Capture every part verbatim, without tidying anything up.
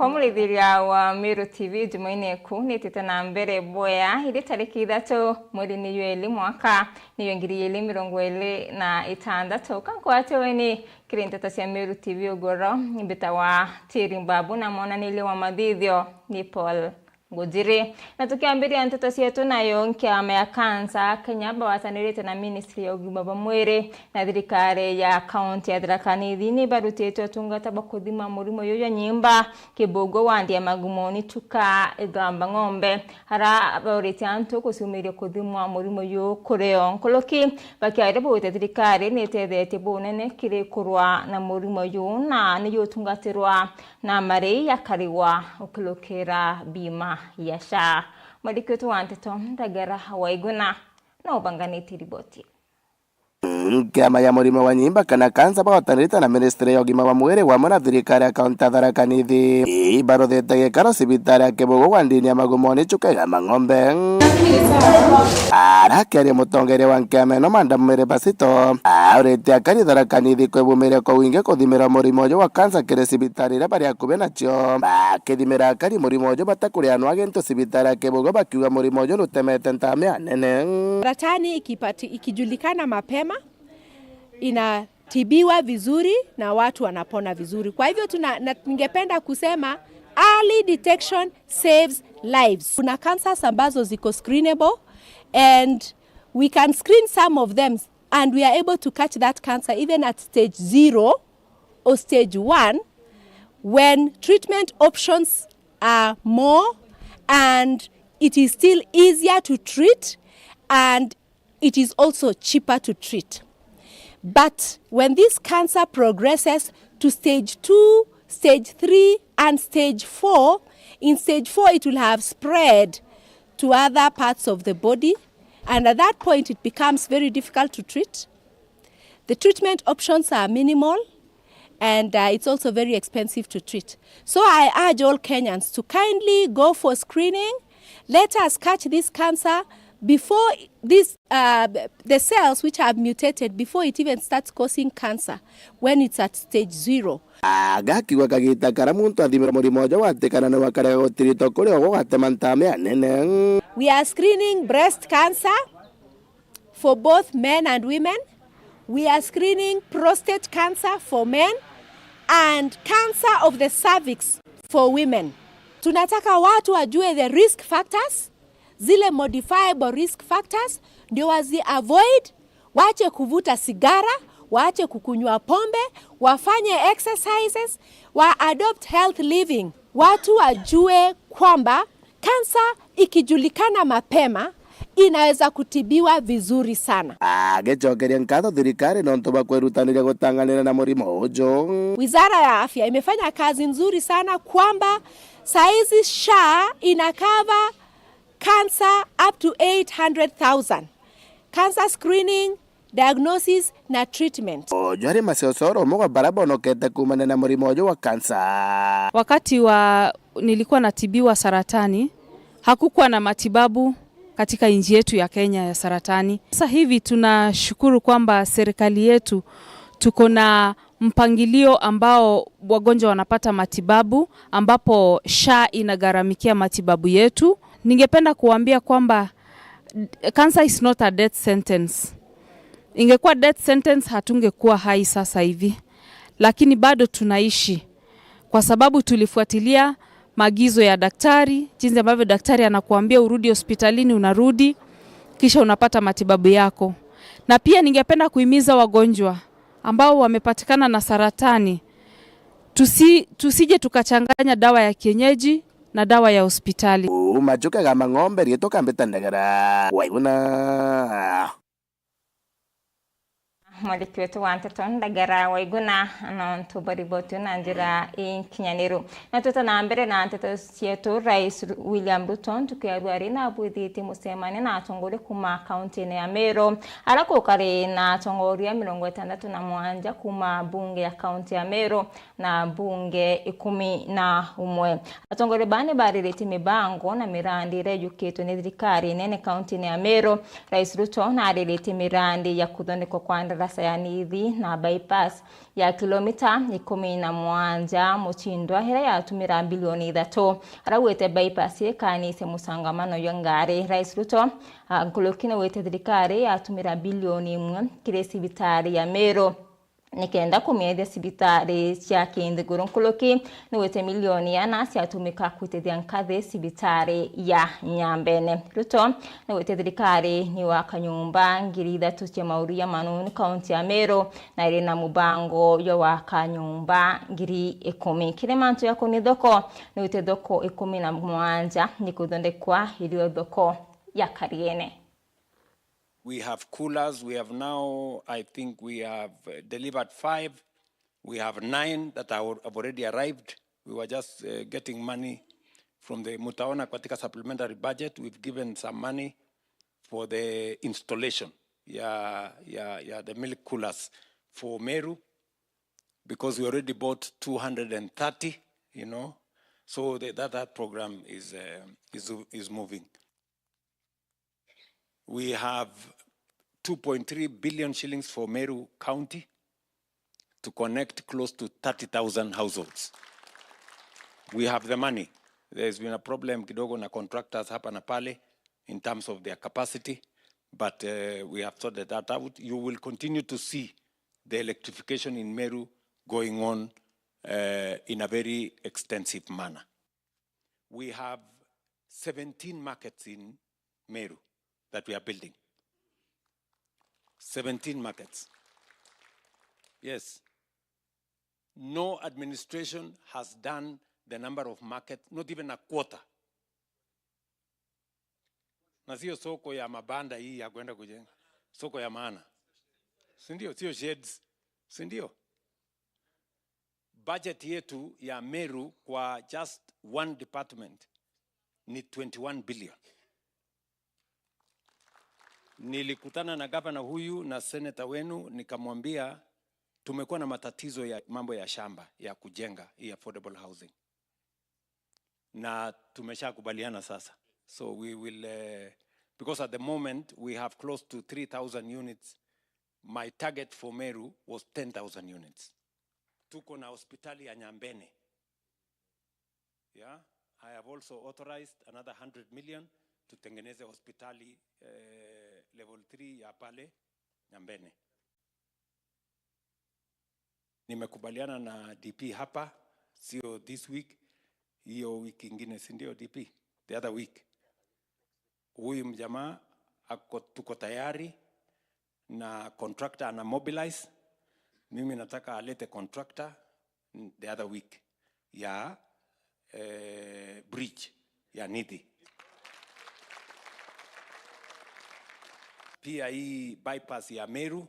Kwa murithiria wa Meru T V, Jumaine kuu nitite na mbere bwea, iri tariki ithatu mweri ni jwa ili mwaka niyo ngiri ili mirongo ili na itandatu. Kankwate weni kiri nteto cia Meru T V ugoro, mbitawa Tiri Mbabu na mwonaniria wa mathithio ni Paul Ngujiri. Na tukiambiria nteto cietu, nayo nkiama ya kansa Kenya bawatanirite na ministry ya ugima bwa mwiri na thirikari ya kaunti ya Tharaka Nithi ni barutite utungata bwa kuthima murimo juju jwa nyimba kibugu wandi ya Magumoni Chuka Igamba Ng'ombe, ara bauritie antu kuciumiria kuthimwa murimo juju kurio. Nkuruki bakiaria baugite thirikari ni itethetie bunene kiri kurwa na murimo juju na ni jutungatirwa na marii jakarigwa ukirukira bima ya SHA. Mwandiki wetu wa nteto Ndagara Waiguna no ubanganitie riboti. Nkiama ya murimo wa nyimba kana kansa bawatanirite na ministry ya ugima wa mwiri wamwe na thirikari ya kaunti ya Tharaka Nithi ibaruthite gikaro cibitari ya Kibugu wa ndini ya Magumoni Chuka Igamba Ng'ombe. Arakiaria mutongeria wa nkiama ino Madam Mary Basito aurite akari Tharaka Nithi kwibumiria kwa wingi kuthimira murimo uju wa kansa kiri cibitari iria bari akubi nacio. Bakithimira akari murimo uju batakurianwa gintu cibitari ya Kibugu bakiuga murimo uju nutemete ntame anene. Saratani ikipati-, ikijulikana mapema, inatibiwa vizuri na watu wanapona vizuri. Kwa hivyo tuna-, na-, ningependa kusema early detection saves lives. Kuna cancers ambazo ziko screenable and we can screen some of them and we are able to catch that cancer even at stage zero or stage one when treatment options are more and it is still easier to treat and it is also cheaper to treat. But when this cancer progresses to stage two, stage three, and stage four, in stage four, it will have spread to other parts of the body, and at that point, it becomes very difficult to treat. The treatment options are minimal, and, uh, it's also very expensive to treat. So I urge all Kenyans to kindly go for screening. Let us catch this cancer before this, uh, the cells which have mutated, before it even starts causing cancer when it's at stage zero. Agakiuga kagita kara muntu athimira murimo uju watikana ni wakarega gutiritwa kuri ogwo gatema ntame anene. We are screening breast cancer for both men and women. We are screening prostate cancer for men and cancer of the cervix for women. Tunataka watu wajue the risk factors, zile modifiable risk factors, ndio wazi avoid, waache kuvuta sigara, waache kukunywa pombe, wafanye exercises, wa adopt health living. Watu wajue kwamba kansa ikijulikana mapema, inaweza kutibiwa vizuri sana. Agicokeria nkatho thirikari nontu bwa kwirutaniria gutanganira na murimo uju. Wizara ya Afya imefanya kazi nzuri sana kwamba saizi SHA ina cover cancer up to eight hundred thousand. Cancer screening, diagnosis na treatment. Uju ari maciocoro umwe gwa bara bonokete kuumania na murimo uju wa kansa. Wakati wa nilikuwa natibiwa saratani, hakukuwa na matibabu katika nchi yetu ya Kenya ya saratani. Sasa hivi tunashukuru kwamba serikali yetu tuko na mpangilio ambao wagonjwa wanapata matibabu, ambapo SHA inagharamikia matibabu yetu. Ningependa kuwaambia kwamba cancer is not a death sentence. Ingekuwa death sentence, hatungekuwa hai sasa hivi. Lakini bado tunaishi kwa sababu tulifuatilia maagizo ya daktari, jinsi ambavyo daktari anakuambia urudi hospitalini, unarudi, kisha unapata matibabu yako. Na pia ningependa kuhimiza wagonjwa ambao wamepatikana na saratani, tusi-, tusije tukachanganya dawa ya kienyeji na dawa ya hospitali. Uuma Chuka Igamba Ng'ombe, riitwa Kambita Ndagara Waiguna. Mwandiki wetu wa nteto Ndagara Waiguna nontu bwa riboti na njira inkinyaniru. Na twita na mbere na nteto cietu, Rais William Ruto ntuku ya rua ri nabwithitie mucemanio na atongoria kuuma kauntine ya Meru, ara kukari na atongoria mirongo itandatu na mwanja kuuma mbunge ya kaunti ya Meru na mbunge ikumi na umwe. Atongoria baa ni bariritie mibango na mirandi iria ijukitwe ni thirikari nene kauntine ya Meru. Rais Ruto nariritie mirandi ya kuthondekwa kwa ndara ya Nithi na bypass ya kilomita ikumi na mugwanja muchindwa iria yatumira bilioni ithatu. Araugite bypass ikanitie musangamano jwa ngari. Rais Ruto, ah, nkuruki naugite thirikari yatumira bilioni imwe kiri cibitari ya Meru nikenda kumiethia cibitari cia kinthiguru nkuruki. Naugite milioni ana ciatumika kwitithia nkathi cibitari ya Nyambene. Ruto naugite thirikari ni waka nyumba ngiri ithatu cia mauru ya manunu kaunti ya Meru, na iri na mubango jwa waka nyumba ngiri ikumi. Kiri mantu jakonie thoko, naugite thoko ikumi na mugwanja ni kuthondekwa irio thoko ya Kariene. We have coolers. We have now, I think we have, uh, delivered five. We have nine that are, have already arrived. We were just, uh, getting money from the, mutaona katika supplementary budget, we've given some money for the installation ya, ya, ya the milk coolers for Meru, because we already bought two hundred and thirty, you know. So the, that, that program is, uh, is, is moving. We have two point three billion shillings for Meru County to connect close to thirty thousand households. We have the money. There's been a problem kidogo na contractors hapa na pale in terms of their capacity, but, uh, we have sorted that out. You will continue to see the electrification in Meru going on, uh, in a very extensive manner. We have seventeen markets in Meru that we are building. Seventeen markets. Yes. No administration has done the number of markets, not even a quarter. Na sio soko ya mabanda hii ya kwenda kujenga. Soko ya maana. Si ndio? Sio sheds. Si ndio? Budget yetu ya Meru kwa just one department ni twenty-one billion. Nilikutana na gavana huyu na senator wenu, nikamwambia tumekuwa na matatizo ya mambo ya shamba ya kujenga hii affordable housing. Na tumeshakubaliana sasa. So we will, eh, because at the moment we have close to three thousand units. My target for Meru was ten thousand units. Tuko na hospitali ya Nyambene. Yeah, I have also authorized another hundred million tutengeneze hospitali, eh, level three ya pale Nyambene. Nimekubaliana na D P hapa, sio this week, hiyo wiki ingine, si ndio, D P? The other week. Huyu mjamaa ako, tuko tayari na contractor ana mobilize. Mimi nataka alete contractor the other week ya, eh, bridge ya Nithi. Pia hii bypass ya Meru,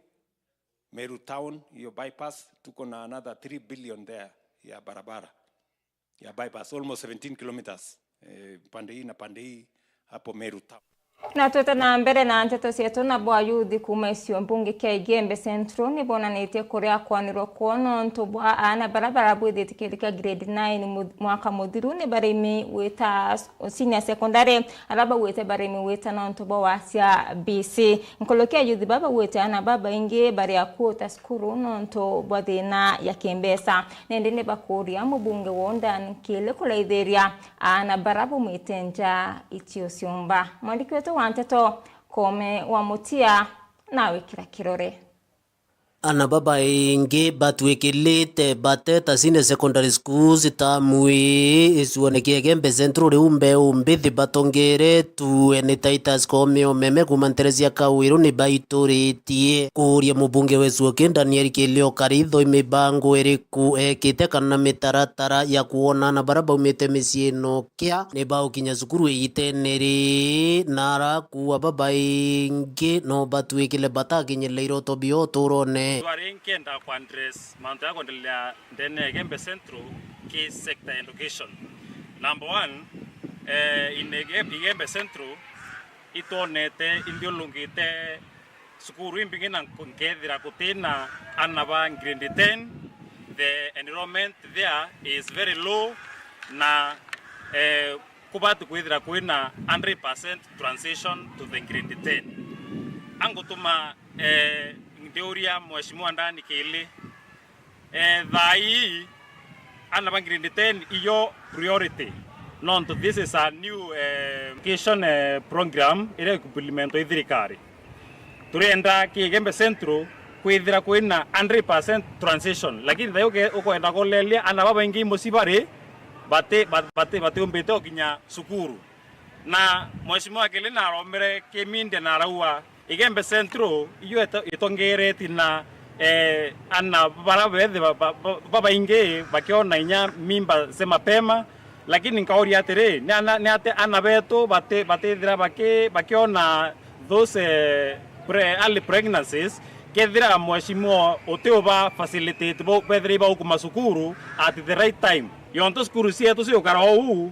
Meru town, hiyo bypass, tuko na another three billion there ya barabara ya bypass, almost seventeen kilometers, eh, pande hii na pande hii hapo Meru town. Na twete na mbere na nteto cietu, nabo ayuthi kuuma icio mbunge kia Igembe Central ni bonanitie kuria kwanirwa kwoo nontu bwa aana bara barabwithitie kirika grade nine mu-, mwaka muthiru ni barimi wita s-, senior secondary, ara bawite barimi wita nontu bwa wasia B C. Nkuruki ayuthi baba bawite aana babaingi bari akuuta cukuru nontu bwa thina ya kimbeca. Nindi ni bakuria mubunge woo Dan Kiili kuraithiria aana bara bumite nja itio ciumba. Mwandiki wetu wa nteto Kome wa Mutia nawe kira kirore. Aana babaingi batwikilite bateta senior secondary schools tamu ii icione kia Igembe Central riu mbeu mbithi batongeretue ni Titus Kome Omeme kuuma ntere cia Kawiru ni baituritie kuuria mubunge wa Icuoki Daniel Kiili Okaritho i mibango iriku ekite kana mitaratara ya kwona aana bara baumite micii ino kia ni baukinya cukuru igitene ri, na arakuua babaingi no batwikile batakinyirire iroto bio uturone. Twari nkenda ku address mantu ya kwendelea ndene ya Igembe Central ki sector ya education. Number one, eh, in Ige-, Igembe Central itwonete inthiurungite cukuru imbingi na nk-, nkethira gutina aana ba grade ten, the enrollment there is very low, na, eh, kubati kwithira kwina hundred percent transition to the grade ten. Angutuma, eh, Ndiuria Mheshimiwa Ndani Kili, eh, thaa ii ana ba grade ten iyo priority, nontu this is a new, eh, education, eh, program iria implementwa i thirikari. Turenda ki Igembe Central kwithira kwina hundred percent transition, lakini thayo ukwenda kulelia ana babaingi muci bari bati, bati, batiumbite gukinya cukuru. Na Mheshimiwa Kili narombere ki media na arauga, Igembe Central iyo ito-, itongeretie na, eh, ana bara bethi ba-, ba-, ba-, babaingi bakiona inya mimba cia mapema, lakini nkauria atiri, ni ana, ni ati ana betu bati-, batithira baki-, bakiona those, eh, pre-, early pregnancies, kethira mheshimiwa uti uba facilitate bo-, bethire ibaukuma cukuru at the right time. Yontu cukuru cietu ciukara uu,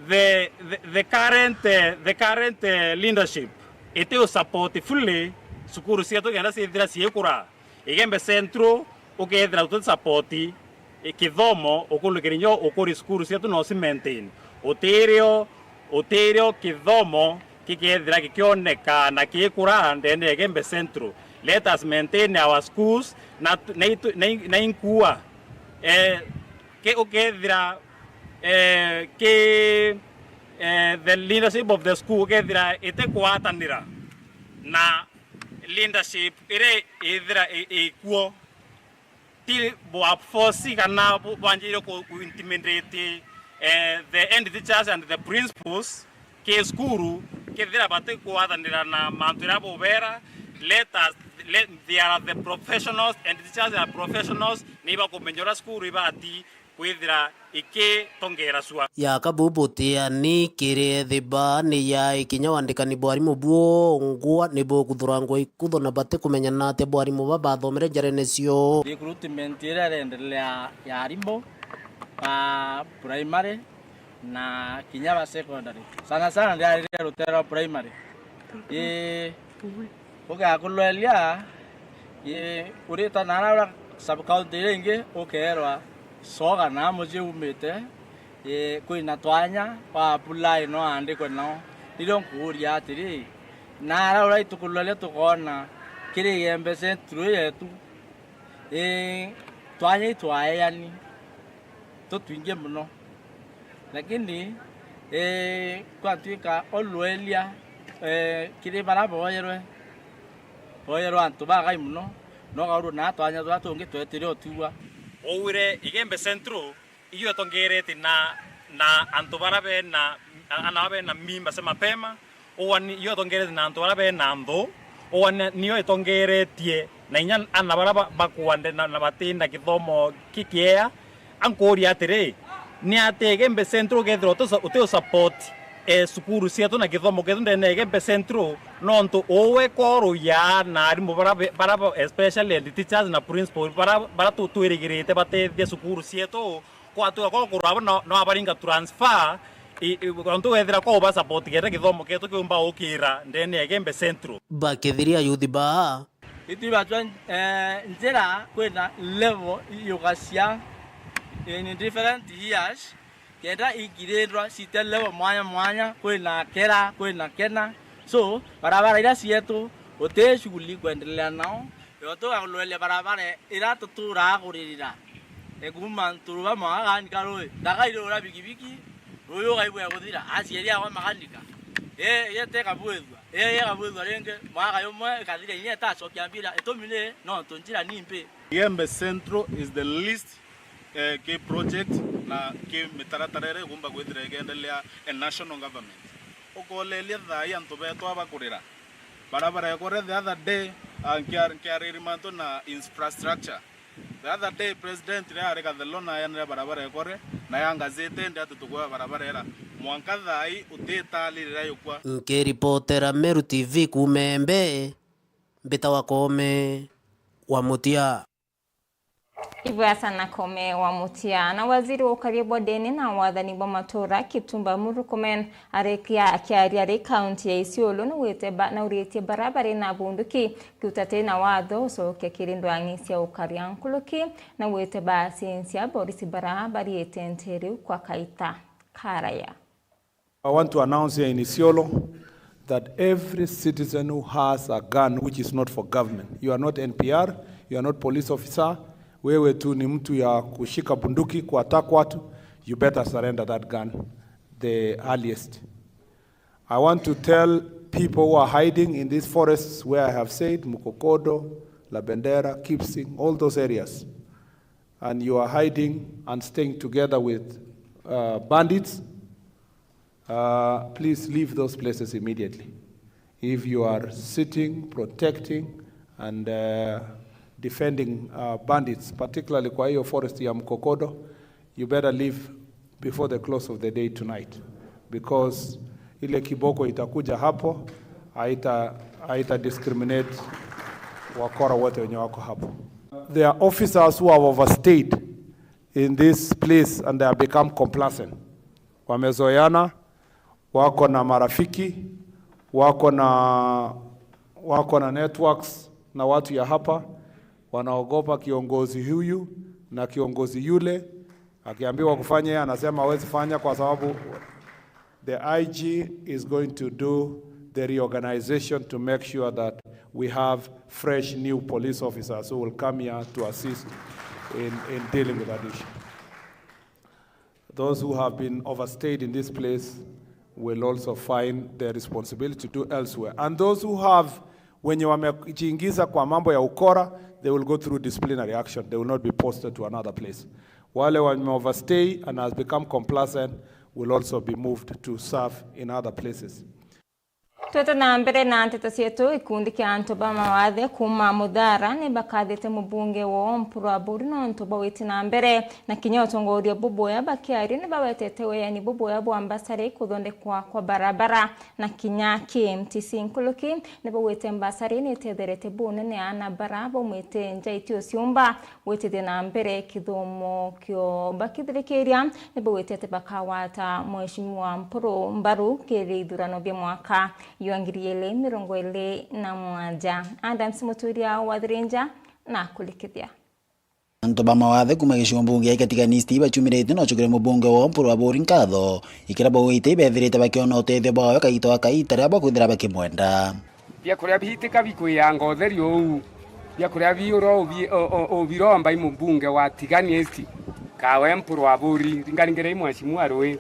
the, the, the current, eh, the current, eh, leadership iti u support fully cukuru cietu kenda ciithira ciikura. Igembe Central ukethira uti support, eh, kithomo ukulukiri nyo ukuri cukuru cietu no ci maintain. Utirio, utirio kithomo kikethira gikioneka na kiikura ndene ya Igembe Central. Let us maintain our schools na tu-, na itu-, na in-, na inkua, eh, ki-, ukethira, eh, ki, eh, the leadership of the school ukethira itikwatanira na leadership iria ithira i-, ikuo, ti bwa force kana bu-, bwanjire ku, ku intimidate, eh, the head teachers and the principals ki cukuru, kethira batikwathanira na mantu iria bubera, let us, let, they are the professionals and teachers are professionals, ni ibakumenya uria cukuru ibati kwithira ikitongera cua. Ya kabubuti ani kiri ethimba ni ya ikinya wandikani bwa arimu bwongwa ni bukuthurangwa ikutho na batikumenyana atia bwa arimu babathomere njarene cio. Recruitment iria irendelea ya arimu ba primary na kinya ba secondary. Sana sana ndirarire rutere rwa primary. Ii, ugakulwelia, ii, urita na ara ura sub county iria ingi ukeerwa coga na mucii umite, ii, kwina twanya wa apply no andikwe nao. Nirio nkuuria atiri, na ara ura itukulwelia tukoona kiri Igembe Central yetu, ii, twanya itwaeani tutwingi mono. Lakini, ii, kwatwika olwelia, ii, kiri bara boyerwe, boyerwe antu bagai mono, no gauru na twanya turia tungi twetire otuwa. Owire Igembe Central iyo itongerete na, na antu bara bena, ana bara bena mimba cia mapema, Ugwa ni, iyo itongeretie na antu baria bena nthu. Ugwa ni, niyo itongeretie na inya ana baria ba, bakwande na, na batina kithomo kikiea. Ankuuria atiri, ni atia Igembe Central ukethirwa uti, uti u support, eh, cukuru cietu na kithomo kietu ndene ya Igembe Central, nontu uwe koruya na arimu baria be, baria ba, especially head teachers na principal, baria, baria tu, twirigirite batethie cukuru cietu, Kwatuga kwa kurwa abo no, no abaringa transfer, i, i, ontu wethira kwa uba support kenda githomo kietu kiumba ukira ndene ya Igembe Central. Bakithiria youth baa. Itwi bachwa, eh, njira kwina level yugacia in different years, kenda ingirindwa cite level mwanya mwanya, kwina Kera, kwina Kena. So, barabara iria cietu, uti shughuli kwendelea nao, Yo tugakulweria barabara ira tuturaa kuririra. E, kuuma Nturuba mwaka gani karui, ndakaire ura bikibiki, ruyu ugaibwa guthira, aciari akwa makanika. E, yete ikabwithua. E, ikabwithua ringi, mwaka jumwe ikathira, inya itacokia mbira, itumi ni nontu njira ni mbi. Igembe Central is the least, eh, ki project na ki mitaratara iria igumba kwithira ikiendelea a national government. Ukoleria thaa ii antu betu abakurira. Barabara ekore the other day, ah, nkia-, nkiariri mantu na infrastructure. The other day, president riria ari Gathelona ayanire barabara ekore, na yangazite ndi ati tukwea barabara era. Mwanka thaa ii utitalirira yukwa. Nkiripotera Meru T V kuuma Embe, mbita wa Koome wa Mutia. Ibwea sana Koome wa Mutia. Na waziri wa ukaria bwa ndene na wathani bwa matura, Kipchumba Murkomen, arikia akiaria ari kaunti ya Isiolo, naugite ba, nauritie bara bari na bunduki kiutati na watho ucokia kiri ndwang'i cia ukaria nkuruki, naugite bacinca borisi bara bariite nti riu kwa kaita karaya. I want to announce here in Isiolo that every citizen who has a gun which is not for government, you are not N P R, you are not police officer, wewe tu ni mtu ya kushika bunduki, kuattack watu, you better surrender that gun the earliest. I want to tell people who are hiding in these forests where I have said, Mukokodo, Labendera, Kipsing, all those areas, and you are hiding and staying together with, uh, bandits, uh, please leave those places immediately. If you are sitting, protecting, and, uh, defending, uh, bandits, particularly kwa hiyo forest ya Mkokodo, you better leave before the close of the day tonight, because ile kiboko itakuja hapo haita, haita discriminate wakora wote wenye wako hapo. There are officers who have overstayed in this place and they have become complacent. Wamezoeana, wako na marafiki, wako na, wako na networks na watu ya hapa, wanaogopa kiongozi huyu na kiongozi yule. Akiambiwa kufanya, yeye anasema hawezi fanya kwa sababu the I G is going to do the reorganization to make sure that we have fresh new police officers who will come here to assist in, in dealing with that issue. Those who have been overstayed in this place will also find their responsibility to do elsewhere. And those who have, wenye wamejiingiza kwa mambo ya ukora, they will go through disciplinary action. They will not be posted to another place. Wale wame overstay and has become complacent will also be moved to serve in other places. Twete na mbere na nteto cietu, gikundi kia antu ba mawathe kuuma Muthara ni bakathite mubunge woo Mpuru Aburi nontu bawite na mbere na kinya utongoria bubuya. Bakiaria ni bawetete weani bubuya bwa mbasari kuthondekwa kwa barabara na kinya K M T C. Nkuruki ni bawite mbasari ni itetherete bunene aana bara baumite nja iti uciumba gwitithia na mbere kithomo kio. Bakithirikiria ni bawite ati bakagwata Mheshimiwa Mpuru mbaru kiri ithurano bia mwaka jwa ngiri ili mirongo ili na mwanja. Adams Muturia wa Thirinja na kurikithia. Antu ba mawathe kuuma gicigo mbunge gia Tigania East bachumiritie na gucokeria mubunge woo Mpuru Aburi nkatho, ikira baugite ibethirite bakiona utethio bwawe kaita gwa kaita riria bakwithira bakimwenda. Biakuria biitika bikwiyanga utheri uu, biakuria biura ubi-, u-, u-, ubiromba i mubunge wa Tigania East, kawe Mpuru Aburi, ringaringire i Mheshimiwa Rui.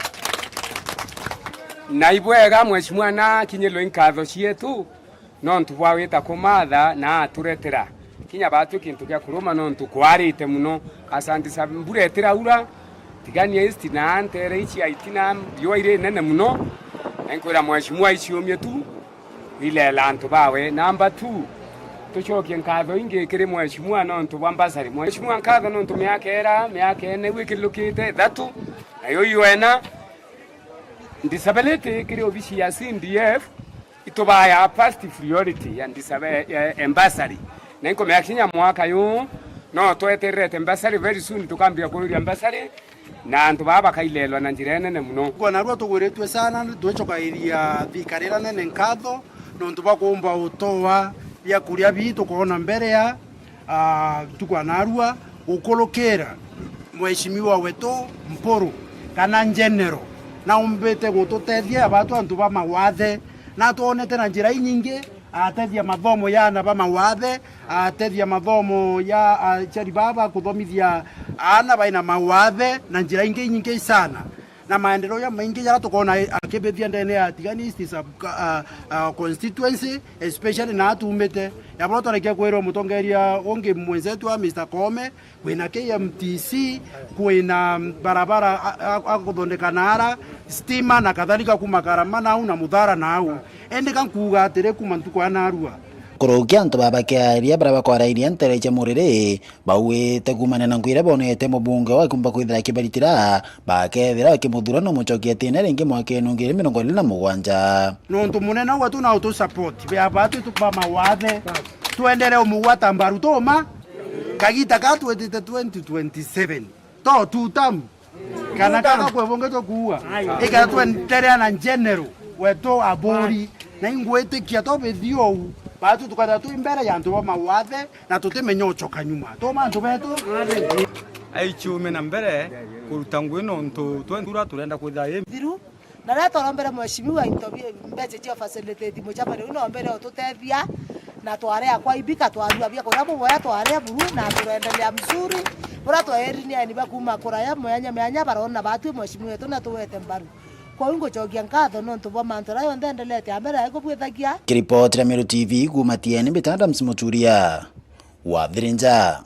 Na ibwega Mheshimiwa na akinyirwe i nkatho cietu, nontu bwa wita kumatha na aturetera. Kinya batwi kintu gia kuruma nontu kwarite muno. Asante sa mbura itiraura, Tigania East na ntere ici aitina riua iri nene muno. Na inkwira Mheshimiwa iciumie tu, ilela antu bawe. Number two, tucokie nkatho ingi kiri Mheshimiwa nontu bwa mbasari. Mheshimiwa, nkatho nontu miaka ira, miaka ine gwikirukite ithatu, nayo iwena disability kiri obisi ya C D F, itubaya first priority ya disability, ya, ya mbasari. Na inkumenya kinya mwaka yu, no twetererete mbasari, very soon tukambia kururia mbasari. Na antu baa bakailelwa na njira inene muno. Kwa narua tugwiritue sana, twicokairia thirikari ira nene nkatho nontu bwa kuumba utoa biakuria bii tukoona mbere ya, ah, ntuku ya narua gukurukira Mheshimiwa wetu Mpuru kana General, naumbite gututethia batu antu ba mawathe, na twonete na njira inyingi atethia mathomo ya aana ba mawathe, atethia mathomo ya aciari baba kuthomithia aana baina mawathe na njira ingi inyingi sana. Na maendeleo jamaingi jaria tukoona akibithia ndene ya Tigania East sub, uh, uh, constituency, especially na atumite. Ya bora twarekia kwirwa mutongeria ungi mwenzetu wa Mister Koome, kwina K M T C, kwina barabara a, a, a kuthondeka naara, stima na kadhalika, kuma Karama nau na Muthara nau. Indi ka nkuuga atiri, kuma ntuku ya narua. Kurukia antu baba bakiaria baria bakwarairia ntere cia Muriri, bauite kuumania na nkuira bonete mubunge wa kumba kwithira akibaritira, bakethira bakimuthura na mucokia tene ringi mwakene ngiri mirongo iri na mugwanja. Nontu munene wetu na utu support, bea batu tu ba mawathe, twendere umugwata mbaru tuma, kagita ka twetite twenty twenty-seven. To two term. Kana kaka kwebongetwe kuua. Ikara twenderea na General wetu Aburi. Na ingwitikia to bithi ou. Batu tukatha twi mbere ya antu ba mawathe na tutimenya ucoka nyuma. Tuma antu betu. Aichume na mbere kuruta ngui nontu twentura turenda kwitha i thiru. Na riria twarombere mheshimiwa into bi-, mbeca cia facilitate mucama, riu nombere ututethia na twaria kwa ibika, twarua bia kuria muboya, twaria buru na turaendelea mzuri. Buria twaeri ni aeni ba kuuma kuraya mianya mianya barona batwi mheshimiwa wetu na tuwete mbaru. Kwou ngucokia nkatho nontu bwa mantu aria yonthe endelete ambere ai kubwithagia. Kiripotera Meru T V kuuma Tieni, mbita Adams Muturia wa Thirinja.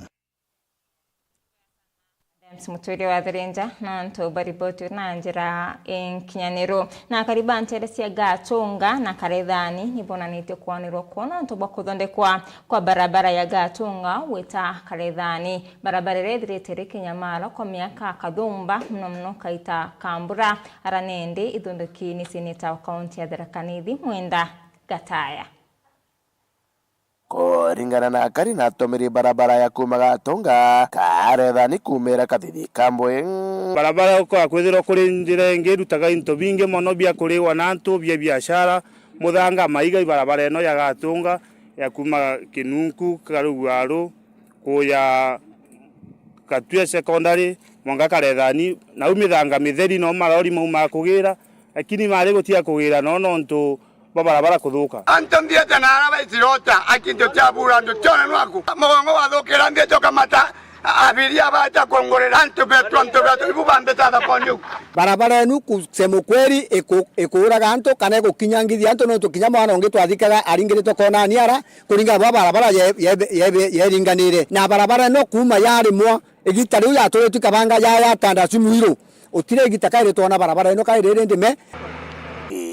James Muturia wa Thirinja, nontu bwa riboti na njira inkinyaniru. Na akari ba ntere cia Gatunga na Karethani nibonanitie kwanirwa kwao nontu bwa kuthondekwa kwa barabara ya Gatunga gwita Karethani. Barabara iria ithirite iri kinyamaro kwa miaka kathumba, muno muno kaita ka mbura. Ara nindi ithondeki ni seneta wa kaunti ya Tharaka Nithi, Mwenda Gataya. Kuringana na akari na atumiri, barabara ya kuuma Gatunga Karethani kuumira Kathithi Kambwe. Barabara ukwaa kwithirwa kuri njira ingi irutaga into bingi mono bia kuriwa na antu, bia biashara, muthanga, maiga. I barabara ino ya Gatunga ya kuuma Kinunku, Karugwaru, kuja Gatue Secondary, mwanka Karethani, nau mithanga mitheri no marori maumaa kugira, lakini mari gutiga kugira no nontu bwa barabara kuthuka. Antu nthiete na ara baitirota, aki ntu cia bura, ntu ciona nwaku. Mugongo wathukira, nthiete ukamata, a-, abiria baja kungurira, antu betu, antu betu, ibu bambita thokoni u. Barabara enu kusema ukweli iku-, ikuuraga antu kana igukinyangithia antu, nontu kinya mwana ungi twathikaga aringiritwe kona niara, kuringana bwa barabara ye-, ye-, ye-, yeringanire. Na barabara ino kuuma yarimwa, igita riu yaturitwe Kabanga ya, ya Tanda Sumuiru, utire igita kairi twona barabara ino kairi iri ndime.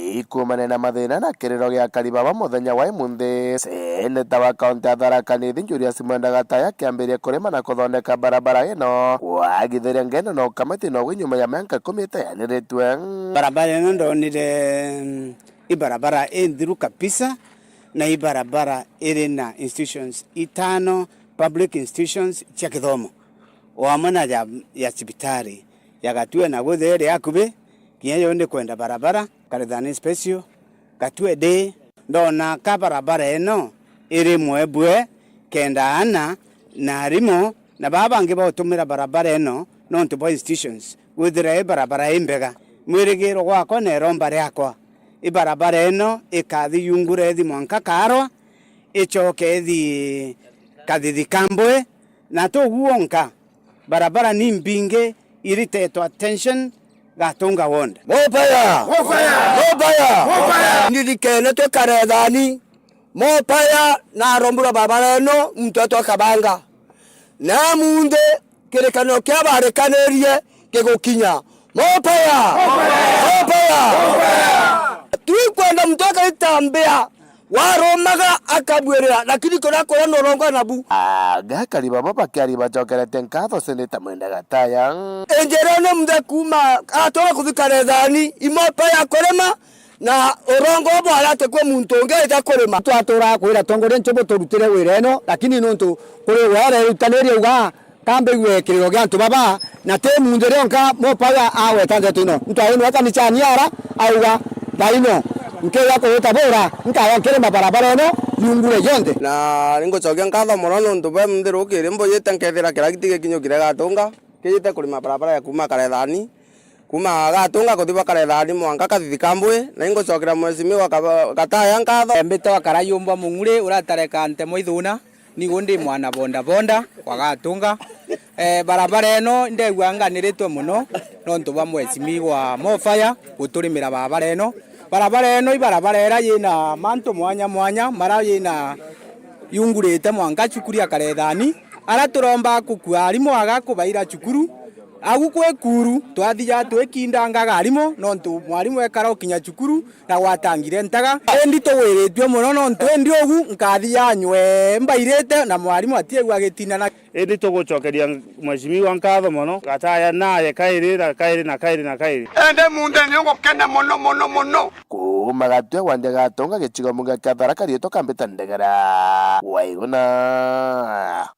Ikumane na mathina na kiriro gia akari baba muthenya wa imunthi, seneta wa kaunti ya Tharaka Nithi Julius Mwenda Gataya akiambiria kurima na kuthondeka barabara ino, kwagithiria ngendo na ukamiti nogu nyuma ya mianka ikumi itaeaniritwe. Barabara ino ndonire, mm, i barabara inthiru kabisa, na i barabara iri na institutions itano, public institutions cia kithomo, o amwe na ya, ya cibitari ya Gatue na Guthe iri akubi, kinya yo ndi kwenda barabara, Karethani Special, Gatue Day. Ndona ka barabara ino iri mwebwe, kenda ana na arimu na baa bangi bautumira barabara ino nontu bwa institutions, gwithira i barabara imbega. Mwirigiro gwakwa na iromba riakwa, i barabara ino ikathi yungure ithi mwanka Kaarwa, icoke ithi Kathithi Kambwe, na ti ugu wonka, barabara ni mbingi iritetwe attention Gatunga ward. Mopaya! Mopaya! Mopaya! Mopaya! Ndirikene twi Karethani, Mopaya na arombura barabara ino, muntu etwa Kabanga. Na munthi kirikaniro kia barikanirie gigukinya. Mopaya! Mopaya! Twikwenda muntu akaitambia, warumaga akabuirira, lakini kuria kuria nurongoa nabu. Aga akari baba bakiaria bacokerete nkatho seneta Mwenda Gataya. Injirene muthe kuuma atwara kuthi Karethani, i Mopaya kurima, na urongo bwara ati kwi muntu ungi aija kurima. Twatura kwira tongoria nchubu turutire wira ino, lakini nontu kuri we arerutanirie uga, kambe igue kiriro gia antu baba, na ti munthi rionka Mopaya agweta ndeto ino. Ntwainwe kanisa niara, auga, thaino, nkiuga kuwita bura, nkaya nkirima barabara ino, yungure yonthe. Na ningucokia nkatho mono nontu bwe munthi rukiri mbujite nkethira kira giti gikinyukire Gatunga, kijite kurima barabara ya kuuma Karethani. Kuuma Gatunga kuthi bwa Karethani mwanka Kathithi Kambwi, na ingucokera Mheshimiwa Kaba-, Gataya nkatho. Mbitwa Karayumbwa Mung'uri, uratareka ntemo ithuna, nigu ndi mwana bonda bonda kwa Gatunga. Eh, barabara ino ndegua nganiritwe mono nontu bwa Mheshimiwa Mofaya guturimira barabara ino. Barabara ino i barabara ira yina mantu mwanya mwanya, mara yina yungurite mwanka cukuru ya Karethani, ara turomba gukua arimu aga kubaira cukuru. Agu kwi kuru, twathija twikindangaga arimu, nontu mwarimu ekara ukinya cukuru na gwatangire ntaga. Indi tugwiritue mono, nontu indi ugu nkathija nywe mbairite na mwarimu atiegua agitindana. Indi tugucokeria Mheshimiwa nkatho mono, Gataya naye kairi na kairi na kairi na kairi. Indi munthi ni ngukena mono, mono, mono. Kuuma Gatue wandi Gatunga gicigo mbunge kia Tharaka Nithi, kambita Ndegera Waiguna.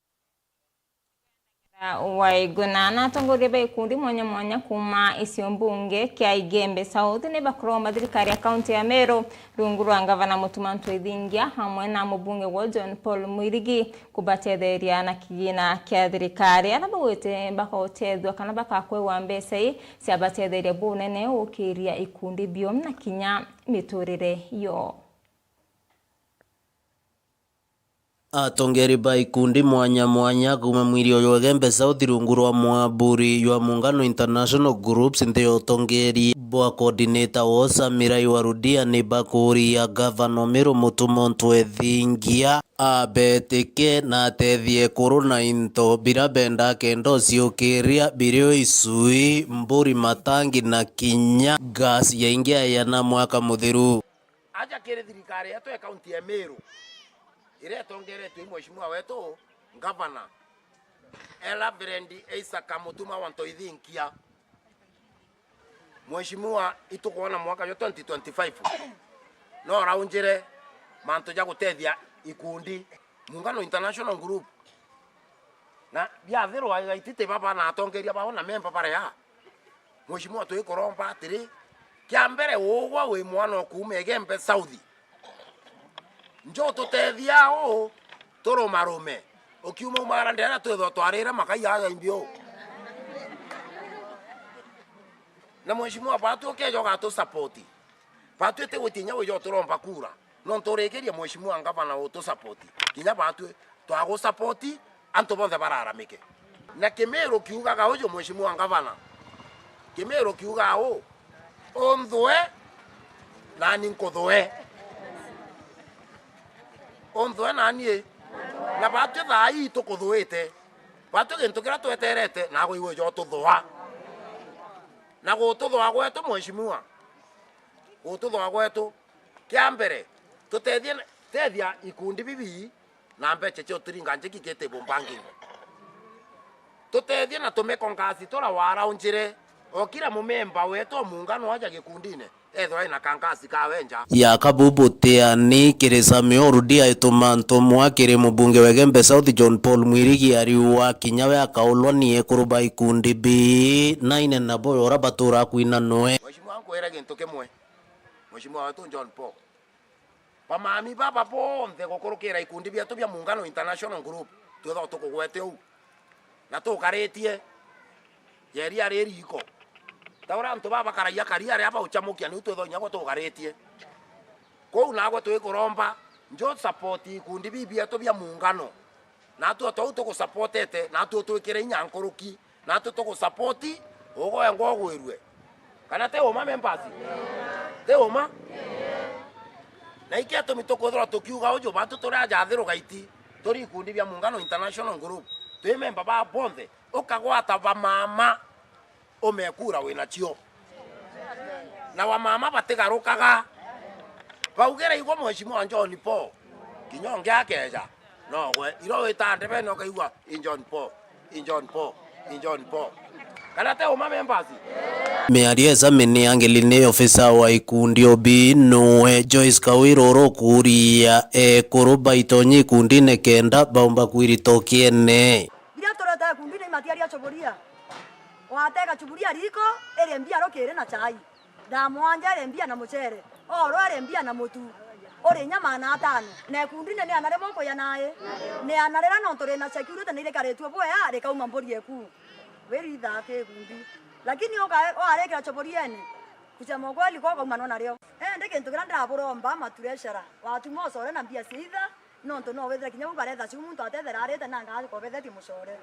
Waiguna na atongoria ba ikundi mwanya mwanya kuuma icio mbunge kia Igembe South ni bakuromba thirikari ya kaunti ya Meru rungu rwa ngavana Mutuma M'Ethingia hamwe na mubunge wa John Paul Mwirigi kubatetheria na kigina kia thirikari. Aria bagwite bakotethua kana bakakwegwa mbeca ii cia batetheria bunene gukiria ikundi bio na kinya miturire yo. Atongeri ba ikundi mwanya mwanya kuuma mwiri uyu wa Igembe South rungu rwa mwaburi jwa Muungano International Groups nthi ya utongeri bwa coordinator wo Samira Iwarudia ni bakuria gavana Miru Mutuma M'Ethingia abetike na atethie ekuru na into biria benda kenda uciukiria birio icui, mburi, matangi na kinya gas ya ingi ayana mwaka muthiru. Aja kiri thirikari yetu ya kaunti ya Meru, iria itongeretue i mheshimiwa wetu ngavana, e Reverend Isaac Mutuma wa M'Ethingia. Mheshimiwa, itukwona mwaka jwa twenty twenty-five, no raunjire mantu ja gutethia ikundi, Muungano International Group, na biathirwa igaititi baba na atongeria bao na memba baria. Mheshimiwa, twikuromba atiri, kia mbere ugwa wi mwana o kuuma Igembe South. Njo tutethia uu turumarume. Ukiuma umara ndera twithwa twarire makai aja imbi uu. Na mheshimiwa, batu ukeja ugatu support. Batu iti gutinya wija uturomba kura. Nontu urikiria mheshimiwa ngavana utu support. Kinya batu twagu support. Antu bonthe bararamike. Na Kimiru kiugaga uju, Mheshimiwa Ngavana, Kimiru kiugaga uu, "Unthue, nani nkuthue." Unthue nani i? Na batwi thaa ii tukuthuite. Batwi gintu kiria tweterete, naagwe iwe uja ututhua. Na gututhua gwetu, Mheshimiwa, gututhua gwetu, kia mbere, tutethie na, tethia ikundi bibi na mbeca cia utiringa njiki ki table banking. Tutethie na tumeko ngasi tura waraunjire, o kila mumemba wetu o muungano aja gikundine, ethwa ena kangasi kawe nja. Ya kabubu tiani kiri Sami Urudi aituma ntumwa kiri mubunge wa Igembe South John Paul Mwirigi ariua kinya we akaulwa ni ekuru ba ikundi bi na inena boyo ura batura kwina nwe. Mheshimiwa, nkwire gintu kimwe, Mheshimiwa wetu John Paul. Bamami baba bonthe gukurukira ikundi bietu bia Muungano International Group, twithagwa tukugwete uu. Na tukaritie, yeri ari riko. Ta uria antu baba bakaragia kari aria bauchamukia, niu twithagwa inya gwe tukaritie. Kwou nagwe twikuromba, njo support ikundi bibi bietu bia Muungano. Natwe o tou tugusupportete, natwe utwikire inya nkuruki, natwe tugusupport, ugwe wengwa ugwirue. Kana ti uma, members? Ti uma? Na iki atumi tukwithirwa tukiuga uju, batu turi aja Athiru Gaiti, turi ikundi bia Muungano International Group, twi memba ba bonthe, ukagwata bamama, umekura winacio. Na wamama batigarukaga. Baugira igwe Mheshimiwa John Paul, kinya ungi akeja, nogwe. Iro wita ndebene ukaigua, "I John Paul, i John Paul, i John Paul." Kana te uma, members? Miario esami ni Angeli ni ofisa wa ikundi obi nuwe Joyce Kawira urukuria ekuru baitonye ikundine kenda baumba kwirita ukiene. Biria turete ikundine imatiaria chuburia. Watega chuburia riko, irie mbia rukiri na chai. Thaa mwanja ere mbia na mucere, oro ere mbia na mutu, uri inya maana atano. Na ikundine ni ana rimwe nkuya nae? Ni ana rira nontu rina security ni rikaritue bwea, rikauma mburi eku. Wiri ithaa ki ikundi. Lakini uka-, warikira choboriene, kusema ukweli, kwa ukaumanwa nario. Indi gintu kiria ndaburomba, matureshara, watuma ucore na mbia cia itha, nontu no withire kinya bau baretha ciu muntu atethera arite nanga akobethetie mucore.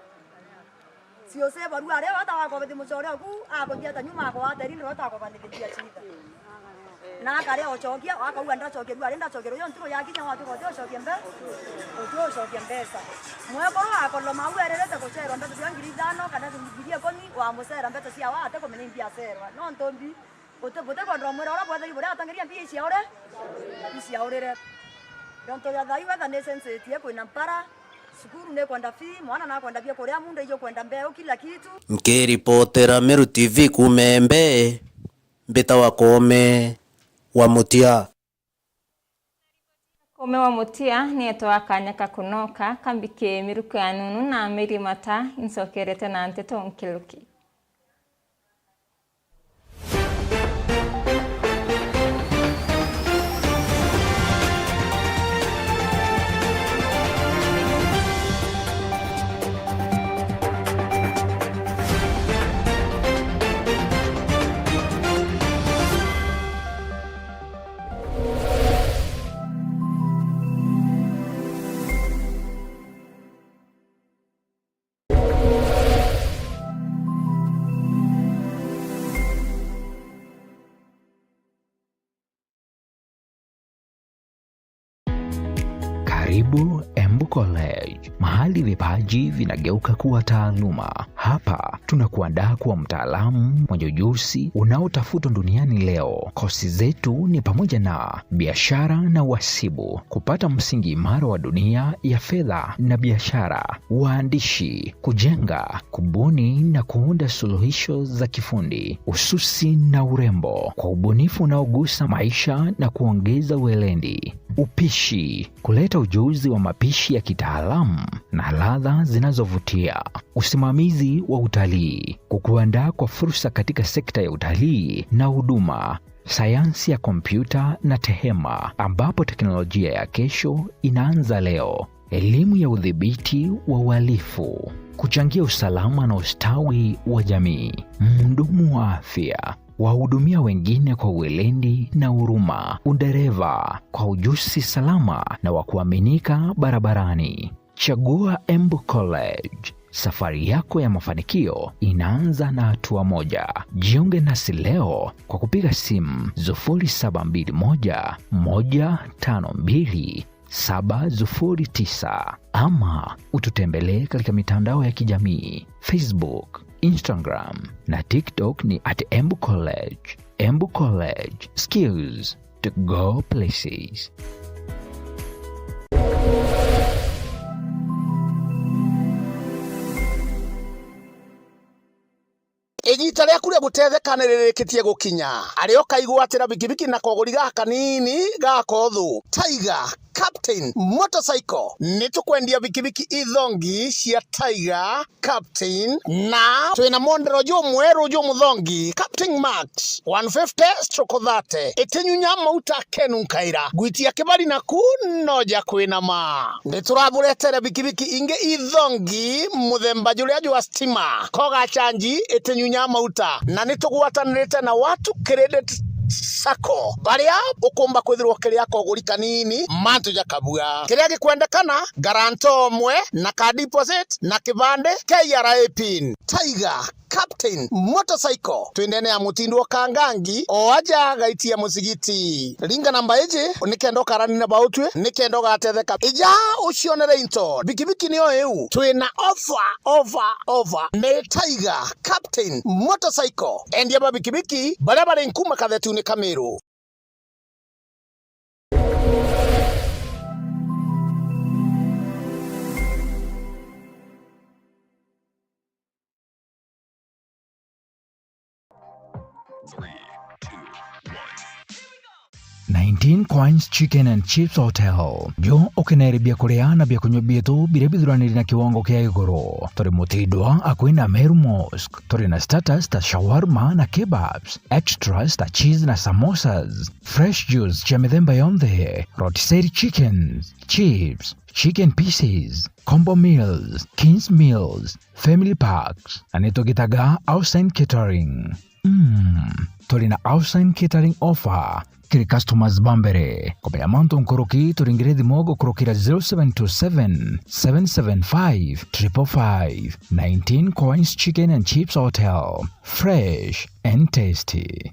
Ciuce barua aria wata wakobethi mucore oku, akothia ta nyuma akwateri ndio wata akobanithiria citha. Na akaria ochokia, akaua ndachokia rua, aria ndachokia rua, yo nturo yakinya watu kote ochokia mbe-, otu ochokia mbeca. Mwekoro akoloma au ererete kucherwa mbeca cia ngiri ithano kana ngiri ikumi, wamucera mbeca cia wa ate kumenya imbia acerwa. No ntombi, Buti-, butikwendwa mwira uria bwetheri buria atangiria mbia iciaure, iciaurire. Nontu ya thai weather ni sensitive, kwina mpara, cukuru ni kwenda fee, mwana nakwenda bia kuria, munda ijo kwenda mbeu, kila kitu. Nkiripotera Meru T V kuuma Embe, mbitawa Koome wa Mutia. Ume wa Mutia ni etwa kanya ka kunoka, kambiki miruko ya nunu na miri mata, incokerete na nteto nkiruki. Karibu Embu College, mahali vipaji vinageuka kuwa taaluma. Hapa tunakuandaa kuwa mtaalamu mwenye ujuzi unaotafutwa duniani leo. Kosi zetu ni pamoja na biashara na uhasibu, kupata msingi imara wa dunia ya fedha na biashara, uandishi, kujenga, kubuni na kuunda suluhisho za kifundi, ususi na urembo, kwa ubunifu unaogusa maisha na kuongeza weledi, upishi, kuleta ujuzi wa mapishi ya kitaalamu na ladha zinazovutia, usimamizi wa utalii, kukuandaa kwa fursa katika sekta ya utalii na huduma, sayansi ya kompyuta na tehema, ambapo teknolojia ya kesho inaanza leo. Elimu ya udhibiti wa uhalifu, kuchangia usalama na ustawi wa jamii, mhudumu wa afya, wahudumia wengine kwa weledi na huruma, udereva kwa ujuzi salama na wa kuaminika barabarani. Chagua Embu College. Safari yako ya mafanikio inaanza na hatua moja. Jiunge nasi leo kwa kupiga simu sufuri saba mbili moja, moja tano mbili, saba sufuri tisa, ama ututembelee katika mitandao ya kijamii, Facebook, Instagram na TikTok ni at Embu College. Embu College, skills to go places. Igiita riaku ria gutetheka ni ririkitie gukinya. Ari o kaigwatira bikibiki na koguri gaka kanini ga kothu. Tiger Captain Motorcycle. Ni tukwendia bikibiki ithongi cia Tiger Captain, na twina mondero jumweru jumuthongi, Captain Max, one fifty stroke thirty. Itinyunya mauta kenu nkaira. Gwitia kibari naku no ja kwinama. Ni turaburetere bikibiki ingi ithongi muthemba juria jwa stima. Koga chanji, itinyunya mauta. Na ni tugwatanirite na Watu Credit Sacco, baria ukumba kwithirwa ukiria koguri kanini mantu ja kabua. Kiria gikwendekana, guarantor umwe na ka deposit na kibande, K R A pin. Tiger Captain Motorcycle, twindene ya mutindo wa Kangangi, o aja gaiti ya musigiti. Ringa namba iji nikenda ukarani na bautwi, nikenda ugatetheka. Ija ucionere into. Bikibiki niyo iu. Twina offer, offer, offer. Ni Tiger Captain Motorcycle. Endia ba bikibiki baria bari nkuma kathetune ka Miru. Nineteen Coins Chicken and Chips Hotel. Jo ukenere bia kuria na bia kunywa bietu biria bithuraniri na kiwango kia iguru. Turi mutindwa akui na Meru Mosque. Turi na starters ta shawarma na kebabs, extras ta cheese na samosas, fresh juice cia mithemba yonthe, rotisserie chickens, chips, chicken pieces, combo meals, kings meals, family packs, na nitugitaga Outside Catering. Mm, turi na Outside Catering offer kiri customers ba mbere. Kumenya mantu nkuruki, turingire thimu gukurukira zero seven two seven, seven seven five, triple five. Nineteen Coins Chicken and Chips Hotel. Fresh and tasty.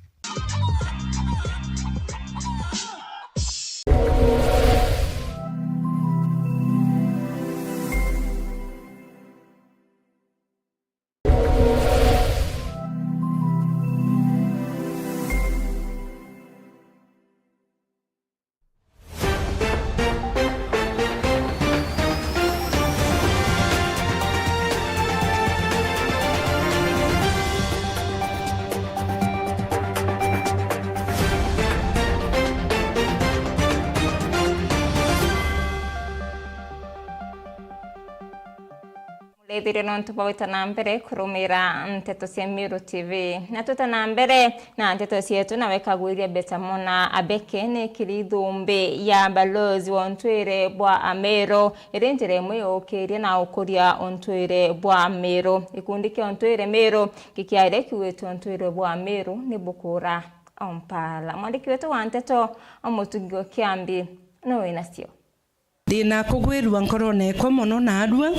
Rithiria nontu bwa gwita na mbere kurumira nteto cia Meru T V. Na twita na mbere na nteto cietu, nawe Kagwiria Betamona Abeke ni kiri thumbi ya balozi wa untwire bwa Ameru, iri njira imwe ya ukiria na ukuria untwire bwa Ameru. Gikundi kia untwire Meru gikiaria kiugite untwire bwa Ameru ni bukura o mpala. Mwandiki wetu wa nteto Mutugi wa Kiambi no winacio. Ndina kugwirua nkorone ekwa mono naarua,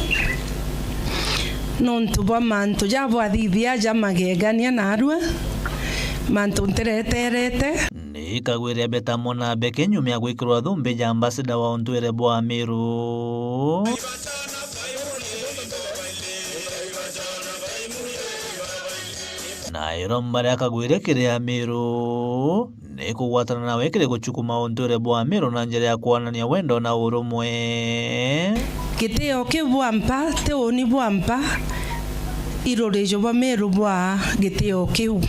nontu bwa mantu jabwathithia ja magegania naarua, mantu ntireterete. Ni Kagwiria Betamona Abeke nyuma ya gwikirwa thumbi ja ambassador wa untwire bwa Ameru. Na iromba ria Kagwiria kiri Ameru ni kugwatana nawe kiri guchukuma untwire bwa Ameru na njira ya kwonania wendo na urumwe. Gitio kiu bwa mpa ti uni bwa mpa, irurijo bwa Meru bwa gitio kiu.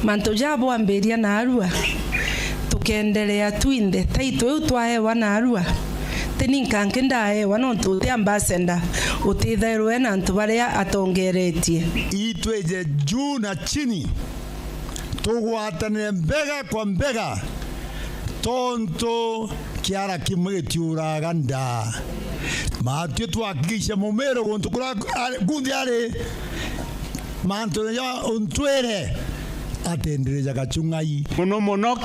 Mantu ja bwambiria naarua, tukenderea twinthe taitu iu twaewa naarua. Ti ni nkanki ndaewa nontu uti ambassador utithairwe na antu baria atongeretie. Itwije juu na chini, tugwatanire mbega kwa mbega, tontu kiara kimwe gitiuraga nda. Matwi twakikishe Mumiru guntu kuria ari, kunthe ari, mantu ja untwire atendereja gachung'ai. Mono mono,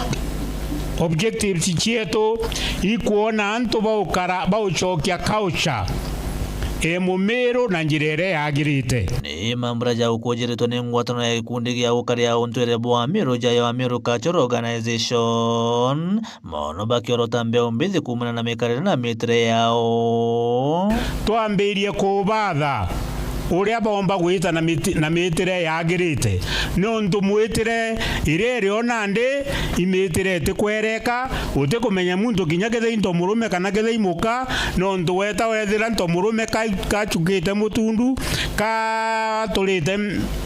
objectives cietu ikwona antu baukara, baucokia culture e Mumiru na njira iria yagirite. Ni mambura ja ukujiritwe ni ngwataniro ya gikundi gia ukaria untwire bwa Ameru jayo Ameru Cultural Organization, mono bakiorota mbeu mbithi kuumana na mikarire na mitire yao. Twambirie kubatha uria baomba gwita na miti-, na mitire yagirite, niuntu mwitire iria iri o nandi imitire itikwereka, utikumenya muntu kinya kethira into murume kana kethira imuka, niuntu weta wethira nto murume ka-, kachukite mutundu, katurite,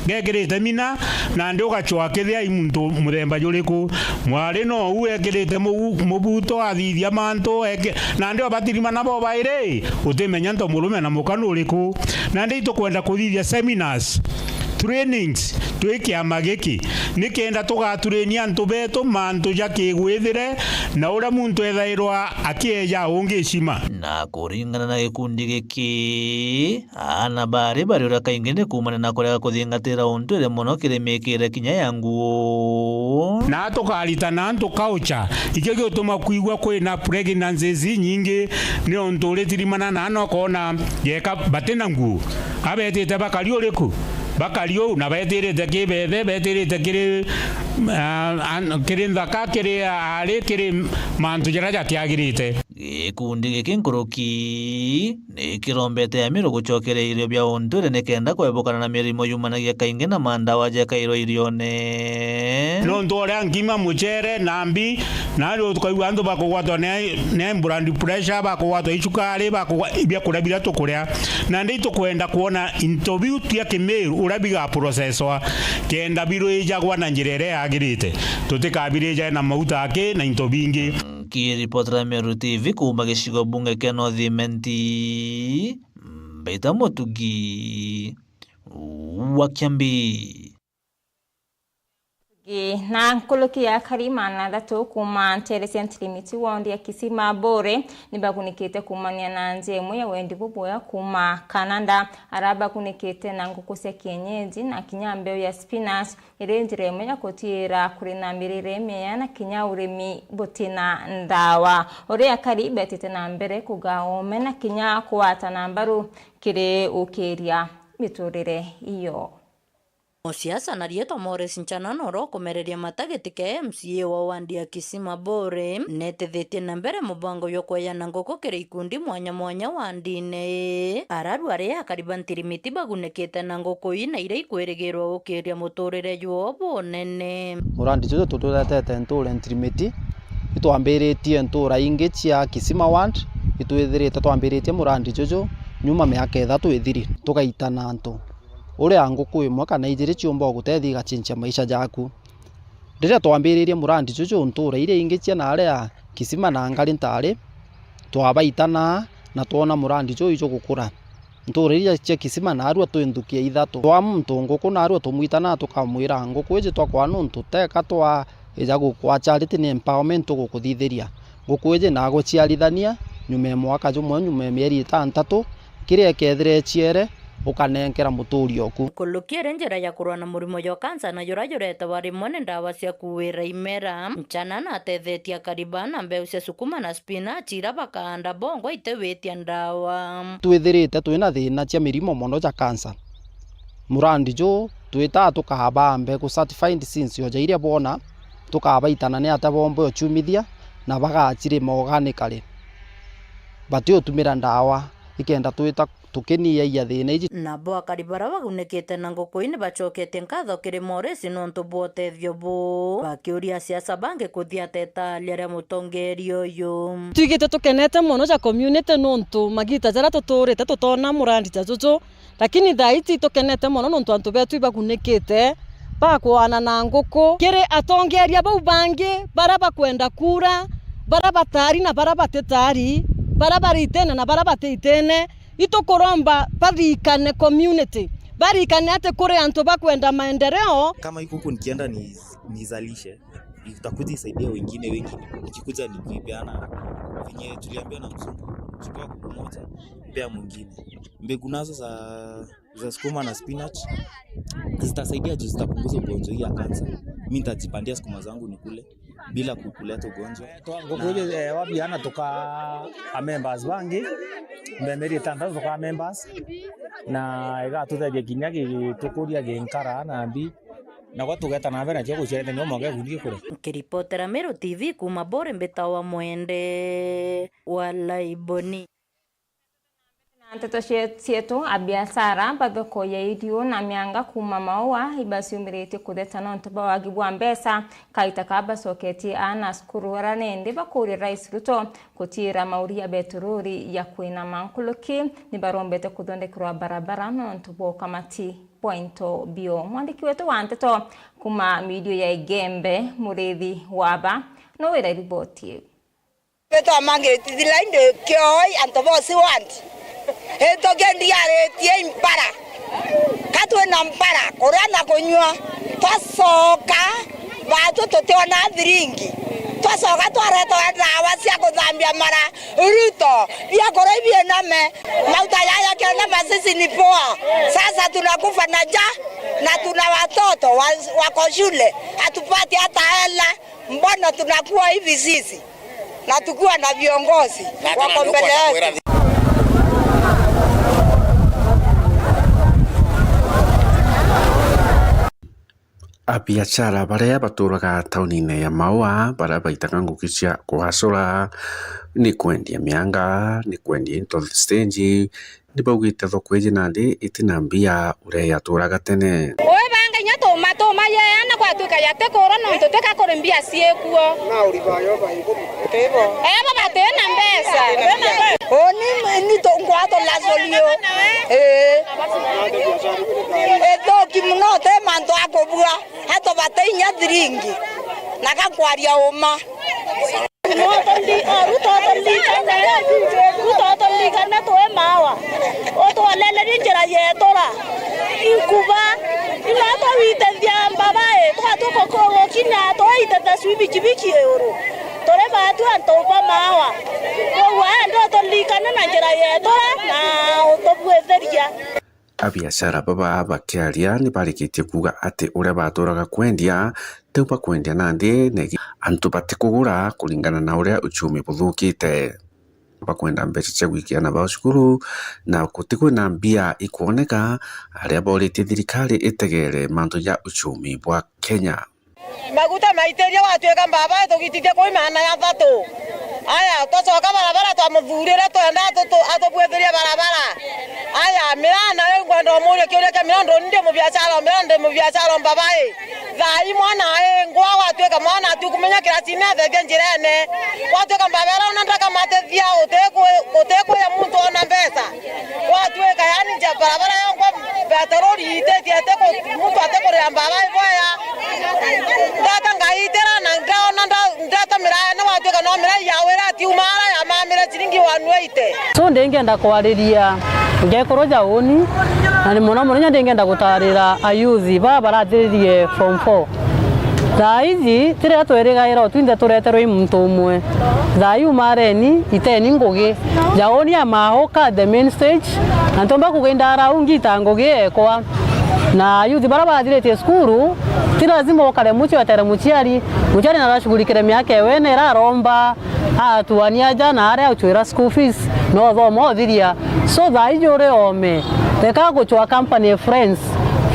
gekirite mina, nandi ugacwa kethira i muntu muthemba juriku. Mwari nou ekirite mugu-, mubuto, athithia mantu, eke-, nandi obatirimana bo bairi, utimenya nto murume na muka nuriku. Nandi itukwenda kuthithia seminars, trainings, twi kiama giki, nikenda tugaturenia antu betu mantu ja kigwithire, na uria muntu ethairwa akieja ungi icima. Na kuringana na gikundi giki, aana bari bari uria kaingi ni kuumania na kurega kuthingatira untwire mono kiri mikire kinya ya nguo. Na tukaritana antu culture, ikio giutuma kwigua kwina pregnancies inyingi, niuntu uritirimana na aana ukoona yeka batina nguo. Abetite bakari uriku? Bakari uu, na betirite kibethe, betirite kiri, ah, an-, kiri nthaka, kiri aari, kiri mantu jaria jatiagirite. Gikundi giki nkuruki ni kirombete Ameru gucokeria irio bia untwire nikenda kwebukana na mirimo yumanagia kaingi na mandawa jekairwe irione. Nontu uria nkima, mucere, na mbi, na ri tukaigua antu bakugwatwa ni, ni blood pressure, bakugwatwa i cukari, bakugwa-, biakuria biria tukuria. Nandi itukwenda kwona into biu tia Kimiru uria bigaprocesswa, kenda birwijagwa na njira iria yagirite. Tutikabirijage na mauta aki na into bingi. Nkiripotera Meru T V kuuma gicigo bunge kia North Imenti, mbaita Mutugi wa Kiambi. Gi-, na nkuruki ya akari maana athatu kuuma nteere cia Ntirimiti ward ya Kisima Bore ni bagunikite kuumania na nja imwe ya wendi bubwega kuuma Canada. Aria bagunikite na nguku cia kienyeji na kinya mbeu ya spinach, iri njira imwe ya gutiira kuri na mirire miega na kinya urimi butina ndawa. Uria akari betite na mbere kugaa oome na kinya kugwata na mbaru kiri ukiria miturire iyo. Mosiasa na riitwa Morris Nchana noro kumereria mata giti kia M C A wa wandi ya Kisima Bore, netithitie na mbere mubango jwa kweyana nguku kiri ikundi mwanya mwanya wandine ii. Araru aria akari ba Ntirimiti bagunikite na nguku ii na iria ikwirigirwa ukiria muturire jwao bunene. Murandi juju tuturetete ntuura Ntirimiti, itwambiritie ntuura ingi cia Kisima ward, itwithirite twambiritie murandi juju nyuma miaka ithatu ithiri, tugaitana antu. Uria nguku imwe kana ijiri ciumba gugutethia igachinchia maisha jaku. Riria twambiririe murandi juju, ntuura iria ingi cia naaria Kisima na Ngari ntaari, twabaitana na twona murandi juju jugukura. Ntuura iria cia Kisima naarua twi nthuki ya ithatu. Twaa muntu nguku naarua tumwitana tukamwira, nguku iji twakwa nuntu teka twa ija gukwa charity ni empowerment tugukuthithia. Nguku iji naguciarithania nyuma ya mwaka jumwe, nyuma ya mieri itantatu, kiria ikethira iciere, ukanenkera mutuuri oku. Nkuluki iri njira ya kurua na murimo jwa kansa na jura jureetawa rimwe ni ndawa cia kuuira imera. Mchana natethetie akari baa na mbeu cia sukuma na spinach ira bakaanda bongwa itiwitia ndawa. Twithirite twina thiina cia mirimo mono ja kansa. Murandi juu twitaa tukaabaa mbegu certified since o ja iria bwona, tukabaitana ni atia boomba uciumithia na bagacirima organically, batiutumira ndawa, ikenda twita tukiniaia thiina iji. Nabo akari bara bagunikite na nguku ii ni bacoketie nkatho kiri Morris nontu bwa utethio buu, bakiuria asiasa bangi kuthia atetaali aria mutongeeria uyu. Twigite tukenete mono ja community nontu magita jaria tutuurite tutoona murandi ta juju. Lakini thaa iji tukenete mono nontu antu beetu ibagunikite, bakwana na nguku. Kiri atongeeria bau bangi, baria bakwenda kuura, baria bataari na baria batitaari, baria bari itene na baria bati itene, itukuromba baririkane community, baririkane ati kuri antu bakwenda maendeleo. Kama hii kuku nikienda ni-, nizalishe, itakuja isaidia wengine wengi. Nikikuja nikipeana, venye tuliambiwa na mzungu, chukua kuku moja, pea mwingine. Mbegu nazo za, za sukuma na spinach zitasaidia juu zitapunguza ugonjwa hii ya kansa. Mi nitajipandia sukuma zangu nikule bila ku-, kuleta ugonjwa. Twa-, nguku iji, eh, wabiana tuka a members bangi, mbemeri itantatu tuka a members, na igatutethia kinya gitukuria ginkara na mbi, nagwa tugeta na mbere nacio guciarithania o mwanka gikundi gikure. Nkiripotera Meru T V kuuma Bore, mbitawa Mwende wa Laiboni. Na nteto cie-, cietu, abiashara ba thoko ya irio na mianga kuuma Maua ibaciumiritie kutheta nontu bwa wagi bwa mbeca. Kaita ka bacoketie aana cukuru ara nindi bakuuria Rais Ruto gutiira mauri ya betorori ya kwinama. Nkuluki ni barombete kuthondekerwa barabara nontu bwa ukamati bwa into bio. Mwandiki wetu wa nteto kuuma midio ya Igembe, Murithi Waba, no wira riboti iu. Betwa mangiriti thila indi kioi antu bosi want. Ituki ndiaritie impara. Ka twina mpara, kuria na kunyua. Twacoka, baatu tutiona thiringi. Twacoka twareta ndawa cia kuthambia mara. Ruto, biakura ibiename. Mauta yaya kienama sisi ni poa. Sasa tunakufa na njaa na tuna watoto wa, wako shule. Hatupati hata hela. Mbona tunakuwa hivi sisi? Na tukiwa na viongozi wako mbele yetu. Abiashara baria baturaga taunine ya Maua, baria baitaga ngugi cia kwacura, ni kwendia mianga, ni kwendia into stage, ni baugite thoko iji nandi itina mbia uria yaturaga tene. Uwe banga inya tuma, tuma yeana gwatuika yati kura nontu tika kuri mbia ciikuo. Ebo bati na mbeca. Uni ni tu ngwato lazolio. Ee. Ithuki muno, ti mantu a kubua. Antu bati inya thiringi. Na ga kwaria uma. No tundi-, o, Ruto turirikane, Ruto turirikane twi Maua. Utwonelerie njira yetura. Inkuba, ino twawitithia mbabai, twatuka ku-, gukinya twaitithia cui bikibiki iguru. Turi batu antu ba Maua. Koguo enda uturirikane na njira yetura na utubwithiria. Abiashara baba bakiaria ni barikitie kuuga ati uria baturaga kwendia, tiu bakwendia nandi, negi antu batikugura kuringana na uria uchumi buthukite. Bakwenda mbeca cia gwikia aana bao cukuru, na guti kwina mbia ikwoneka, aria boritie thirikari itegere mantu ja uchumi bwa Kenya. Maguta maitirio gwatuika mbabai tugitithie kwi maana ya thatu. Aya, twacoka barabara twamuthurire twenda atu-, tu-, atubwithirie barabara. Aya, miraa nayo ngwenda umuria kiuria kia miraa, nduni ndi mubiashara o miraa, ndi mubiashara o mbabai. Thaa ii mwana aingwa gwatuika mwana atiukumenya kirasini athethie njirene. Gwatuika mbabai ona ndakamatethia, utikwi-, utikwiya muntu ona mbeca. Gwatuika yani nja barabara yongwa beterori ititie ati ku-, muntu ati kuria mbabai bwea. Ndata ngaitira na ngaona nda-, ndata miraa ni gwatuika no miraa ya wira atiuma ara yamamire ciringi one eighty. So, Ndingenda kwariria ngekuru ja uni, na ni mono mono inya ndingenda gutarira ayuthi baa barathiririe form four. Thaa iji, ti riria twerigaira o twinthe tureterwe i muntu umwe. Thaa ii umareni, iteni ngugi. Ja uni amauka at the main stage, na ntiumba kuginda arau ngita ngugi ekwa. Na ayuthi baria bathiritie cukuru, ti lazima ukare mucii wetere muciari. Muciari narashughulikire miaka ewe na iraromba, atuania aja na aria auchwira school fees, no uthoma uthiria. So thaa iji uri ome, reka guchwa company friends.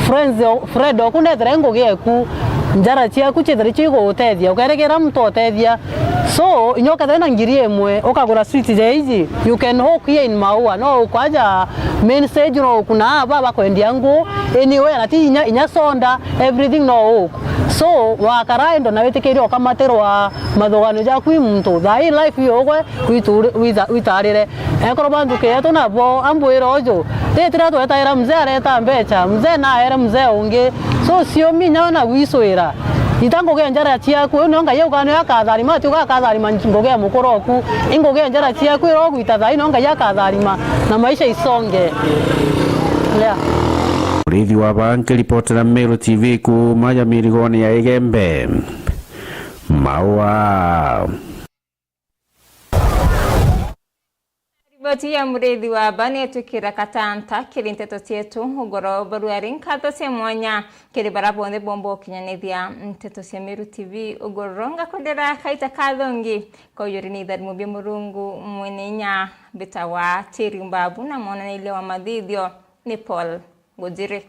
Friends, friend oku nethire ngugi eku, njara ciaku ciethire cigutethia, ukerigera muntu utethia. So inya ukethira na ngiri imwe ukagura sweet ja iji, you can hawk here in Maua, no ukwaja main stage, no ukuna aba bakwendia ngu, anywhere, na ti inya, inya soda, everything no hawk. So wakara endo na witikirie ukamatirwa mathuganio jaku i muntu, thaa ii life yogwe witarire. Ekorwo ba nthuki yetu nabo ambwira uju, ritira twetaira mzee areta mbecha, mzee naere mzee ungi. So siomi inya we na gwicwira. Ita ngugi njara ciaku, iu nio Ngai uga nio akatharima, ati uga akatharima ngugi ya mukuru oku. I ngugi njara ciaku ira ugwita thaa ii nio Ngai akatharima na maisha isonge. Yeah. Murithi wa ba nkiripotera Meru T V kuuma ja mirigone ya Igembe. Maua. Riboti ya Murithi wa ba ni itwikira katanta kiri nteto cietu ugoro baruari. Nkatho cia mwanya kiri bara bonthe bomba ukinyanithia nteto cia Meru T V ugoro. Ngakwendera kaita kathongi kaujuri ni itharimo bia Murungu mwene inya. Mbitawa Tiri Mbabu na mwonaniria wa mathithio ni Paul Ngujiri.